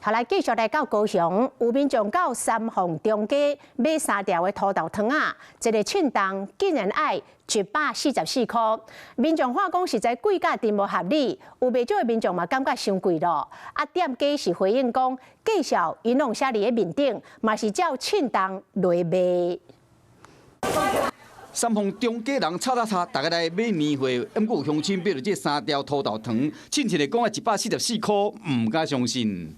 好來，繼續來到高雄，有民眾到三鳳中街買三條的土豆糖仔，一个稱重竟然愛144塊。民眾話講實在貴價真無合理，有袂少的民眾嘛感覺傷貴咯。啊，店家是回應講，價數𪜶攏寫佇咧面頂，嘛是照稱重來賣。三鳳中街人吵吵吵，逐家來買年貨，毋過有鄉親買著這三條土豆糖，稱一个講愛144塊，毋敢相信。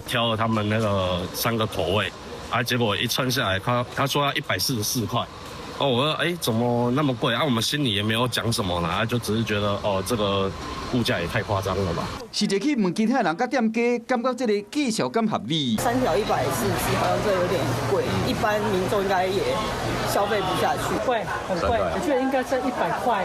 挑了他們那個三個口味，啊，結果一稱下來，他說要144塊，哦，我說，哎，怎麼那麼貴？啊，我們心裡也沒有講什麼啦，就只是覺得，哦，這個物價也太誇張了吧。實際去問其他人佮店家，感覺這個價數敢合理？三條144，好像這有點貴，一般民眾應該也消費不下去。貴，很貴，我覺得應該是100塊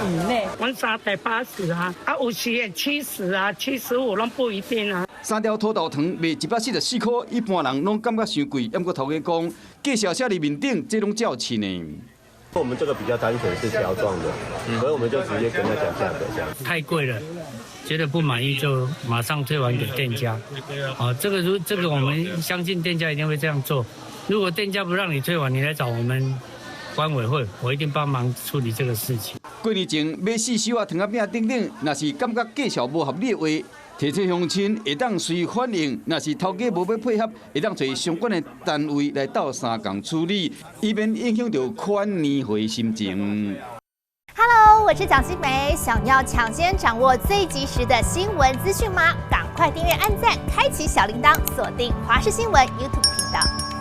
以內。阮三塊80啊，啊有時會70啊，75攏不一定啊。三條土豆糖賣144塊，一般人攏感覺傷貴。毋過頭家講，價數寫佇面頂，這攏照稱的。我們這個比較單純是條狀的，所以我們就直接跟他講價格這樣。太貴了，覺得不滿意就馬上退還給店家。啊，這個如這個我們相信店家一定會這樣做。如果店家不讓你退還，你來找我們管委會，我一定幫忙處理這個事情。過年前買四手仔糖仔餅等等，若是感覺價數無合理的話，提醒鄉親會當隨反映，若是頭家無欲配合，會當揣相關的單位來鬥相共處理，以免影響著款年貨心情。 Hello，我是蔣新梅，想要搶先掌握最及時的新聞資訊嗎？趕快訂閱、按讚、開啟小鈴鐺，鎖定華視新聞 YouTube 頻道。